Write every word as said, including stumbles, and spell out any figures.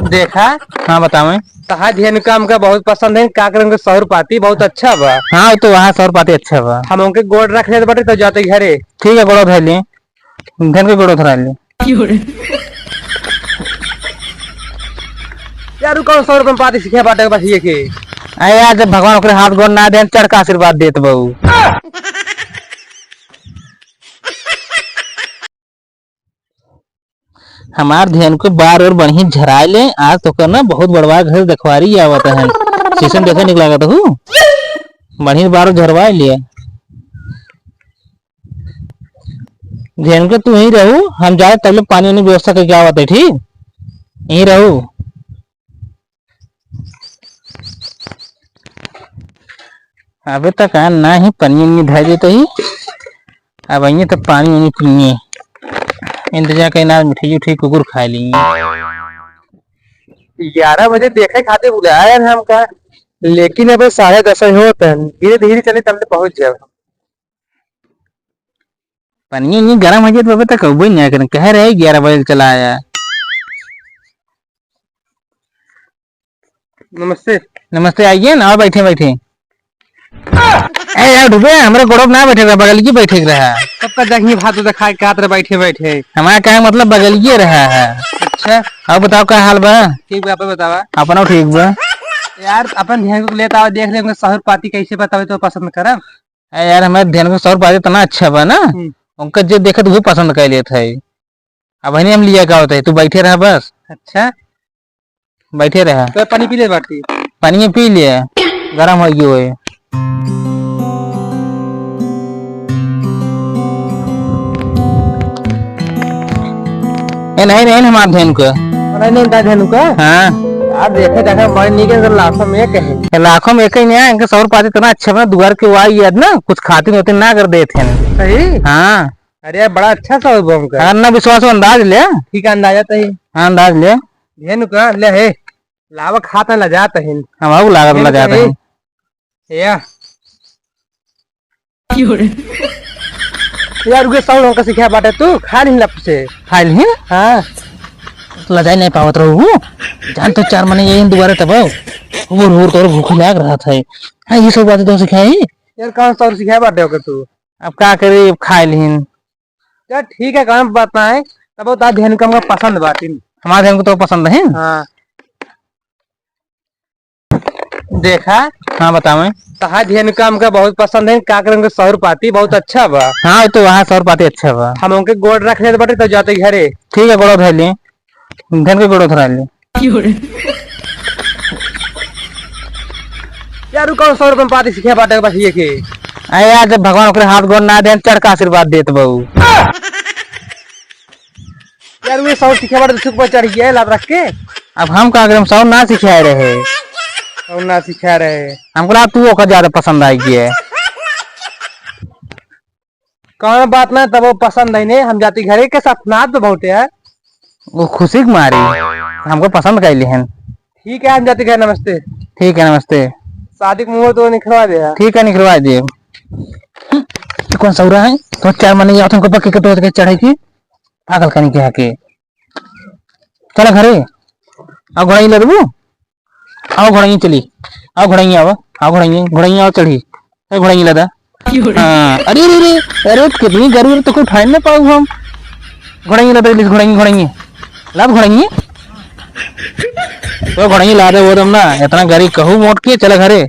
देखा। हाँ, बतावे। तहार धेनुका हमका बहुत पसंद है, का करे, उनके सौर पाती बहुत अच्छा बा। हाँ, तो वहाँ सौर पाती अच्छा बा। हम उनके गोड़ रख लेत बाटे, तो जाते घरे। ठीक है, गोड़ धर लिए, धेन के गोड़ धरा लिए। यार, उ कौन सौ रुपये में पाती सीखे बाटे बस ये के? अरे यार, जब भगवान ओकरे हाथ गोड़ ना दे, चढ़ के आशीर्वाद देत बा उ। हमार धेन के बार और बढ़िया झराए ले, आज तो करना बहुत बड़वा घर देखवारी आवत है। शीशम देखे निक लागत हूँ, बढ़िया बार और झरवाए लिए। धेन के तू यहीं रहू, हम जाए तब ले पानी वानी व्यवस्था करके आवत है, ठीक? यहीं रहू। अबे तक आ ना ही पनिया उनिया धर देते ही। अब आइए तो पानी उनी पीए। इंतजार कहीं ना मिठाई उठाई कुकुर खा लिए। ग्यारह बजे देखे खातिर बुलाया है हमका, लेकिन अबे साढ़े दस ही होत है। धीरे धीरे चले तब ले पहुँच जाए। पनिया उनी गरम हो जाए तो अबे तक अबे नहीं करे। कह रहे ग्यारह बजे चला आया। नमस्ते। नमस्ते, आइए ना, और बैठे, बैठे। ए यार, डूबे, हमरे गोड़ों पे ना बैठे रहा, बगल की बैठे रहा। तब तक देखिए, भात तो दिखा के हाथ रे बैठे, बैठे। हमारा क्या मतलब, बगल ये रहा है। अच्छा। और बताओ, क्या हाल बा? ठीक बा, आप बतावा। अपना ठीक बा। यार, अपन धेन को लेता आओ, देख ले, उनके सहुर पाती कैसे बतावे तो पसंद करब। ए यार, हमारे धेन को सहुर पाती इतना अच्छा बा ना, हम्म। उनका जे देखे तो वो पसंद कर लेता है। अब हनी हम लिया का होता है, तू बैठे रहा बस। अच्छा। बैठे रहा। तो पानी पी ले बाटी। पानी पी ले, गरम हो गयो है। ए, नहीं, नहीं, हमार धेन को। नहीं, नहीं, दा धेन को। हाँ। यार, देखे, देखे, बड़े नीक है, लाखों में एक है। ए, लाखों में एक ही नहीं है, इनके सौर पाती इतना अच्छा बना, दुआर के वाई याद ना, कुछ खातिर होते ना कर देते हैं। सही? हाँ। अरे यार, बड़ा अच्छा सा हो बम का। अगर ना विश्वास हो, अंदाज ले। ठीक है, अंदाजा तो ही। हाँ, अंदाज ले। धेनु का ले हे, लावा खाता ला जाता है। हम आऊ लागत ला जाता है। या। यार, उगे साउंड हमका सिखाया बाटे तू, खा लिहिन लप से। खा लिहिन? हाँ। लजाई नहीं पावत रहू। जान तो चार मने यही दुबारा तब हुर हुर तोर भूख लाग रहा था। हाँ, ये सब बातें तो सिखाई। यार, कौन सा और सिखाया बाटे होके तू? अब का करी, अब खा लिहिन। चल ठीक है, कौन बात ना है, तब बता धेन को हमका पसंद बाटिन। हमार धेन को तो पसंद है? हाँ। देखा? हाँ, बतावे। तहार धेन को हमका बहुत पसंद है, का करे उनके सौर पाती बहुत अच्छा बा। हाँ, तो वहाँ सौर पाती अच्छा बा। हम उनके गोड़ रख लेत बाटे, तो जाते घरे। ठीक है, गोड़ धर लिए। धेन के गोड़ धरा ले। यार, उ कौन सौ रुपये में पाती सीखे बाटे बस ये के? अरे यार, जब भगवान ओकरे हाथ गोड़ ना दे, चढ़ के आशीर्वाद देत बा उ। यार, उ सौ सीखे बाटे, सुख पर चढ़ गया है, लात रख के। अब हम का करें, हम सौ ना सिखाए रहे। सौ ना सिखाए रहे। हमको लगा तू ओकर ज्यादा पसंद आई गया है। कौन बात ना, तब वो पसंद है नहीं, हम जाती घरे के साथ नाच तो बहुत है। वो खुशी के मारी हमको पसंद कर लिहन। ठीक है, हम जाती घर, नमस्ते। ठीक है, नमस्ते। शादी के मुहूर्त तो निकलवा दे। ठीक है, निकलवा दे। तू कौन सौरा है? तो चार मने या तुमको पक्के के तो के चढ़े की पागल कनी के हके। चला घरे। आओ घोड़ाई ले देबू। आओ घोड़ाई चली। आओ घोड़ाई आवा। आओ घोड़ाई, घोड़ाई आओ चढ़ी। ए घोड़ाई ले दा। हाँ, अरे, अरे, अरे, अरे, कितनी गर्मी है, तो कोई उठाए ना पाऊ हम। घोड़ाई ले दा, घोड़ाई, घोड़ाई। लाभ घोड़ाई। तो घोड़ाई ला दे, वो तुम ना, इतना गरीब कहू मोट के, चला घरे।